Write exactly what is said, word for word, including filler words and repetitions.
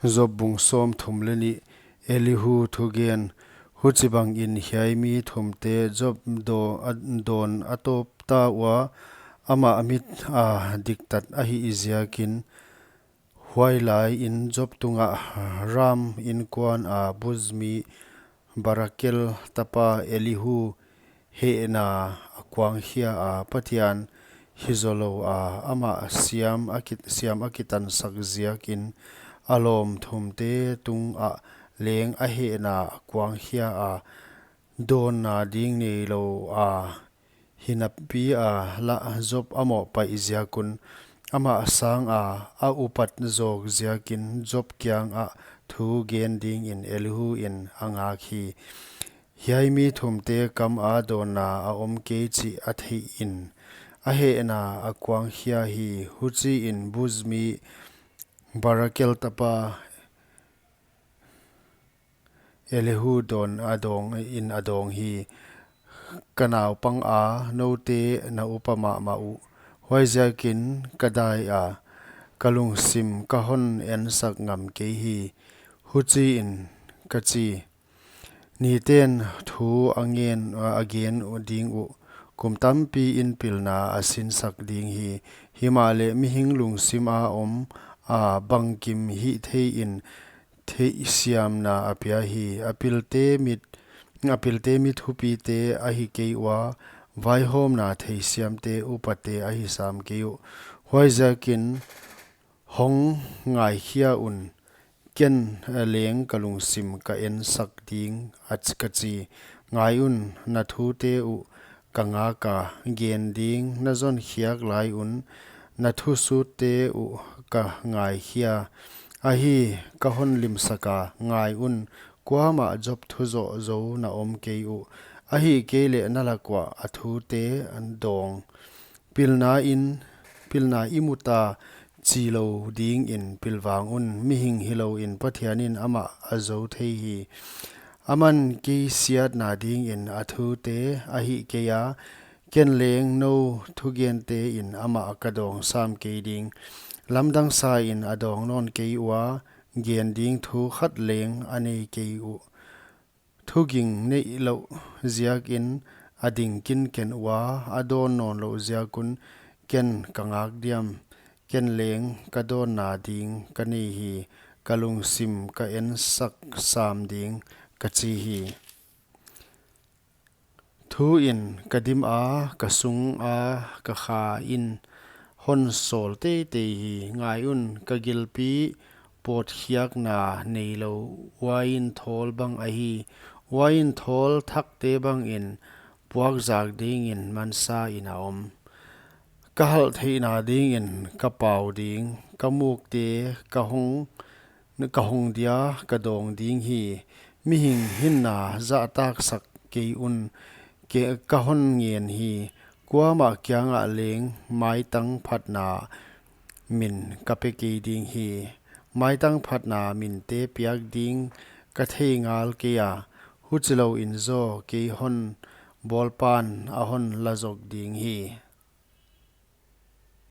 Job bung sawmthum leh nih. Elihu thugen. Huchibangin hiai mi thumte Job do-, a, dawn a tawp ta ua, amah mit a diktat ahih ziakin, huailaiin Job tungah ram inkuan a Buz mi Barakel tapa Elihu hehna a kuangkhia a, Pathian hi zolou a, amah siam a ki-, siam a kitansak ziakin a lawm thumte tungah leng a hehna a kuangkhia a, dawnna ding neilou a, hinapi a lah Job a mohpaih ziak un, amah sanga a upat zawk ziakin Job kiangah thu gen dingin Elihu in a ngak hi. Hiai mi thumte kama dawnna a om kei chih a theihin a hehna a kuangkhia hi. Huchiin Buz mi Barakel tapa Elihu dawn a dawng in a dawng hi. Ka naupang a, noute na upa mahmah uh. Huaiziakin ka dai a, ka lungsim ka hon ensak ngam kei hi. Huchiin ka chi, niten thu a ngen, a gen ding uh, kum tampiin pilna a sinsak ding hi. Himahleh mihing lungsim a om a bangkim hih theiin theihsiamna a pia hi. A pilte mit, a pilte mi thupite ahi kei ua, vaihawmna theisiamte upate ahi sam kei uh. Huaiziakin hong ngaikhia un, ken leng ka lungsim ka ensak ding a ch-, ka chi. Ngai un, na thute uh ka ngak a, gen ding na zonkhiak lai un, na thusutte uh ka ngaikhia. Ahi, ka hon limsak a, ngai un, kuamah Job thu zoh zou na om kei uh. Ahihkeileh na lak uah a thute dawng. Pilna in, pilna i mu ta, chi lou dingin pilvang un, mihing hilouin Pathianin amah a zou thei hi. Aman kei siatna dingin a thute a hih kei a, ken leng nou thugentein amah ka dawng sam kei ding. Lamdang sain a dawng nawn kei ua, gen ding thu khat leng a nei kei uh. Thuging neih louh ziakin a ding kinken ua, a dawn nawn louh ziak un ken ka ngak diam? Ken leng ka dawnna ding ka nei hi, ka lungsim ka ensak sam ding ka chi hi. Thuin ka dim a, ka sunga ka kha in hon sawl teitei hi. Ngai un, ka gilpi pawtkhiakna neilou uain thawl bang ahi. Uain thawl thakte bangin puakzak dingin mansain a om. Ka halh theihna dingin ka pau ding, ka mukte ka hong, ka hong dia ka dawng ding hi. Mihing hinna zahtaksak kei un, ke-, ka hon ngen hi. Kuamah kiangah leng maitang phatna min ka pe kei ding hi. Maitang phatna minte piak ding ka thei ngal kei a, huchilouin zaw kei hon bawlpan a hon la zok ding hi.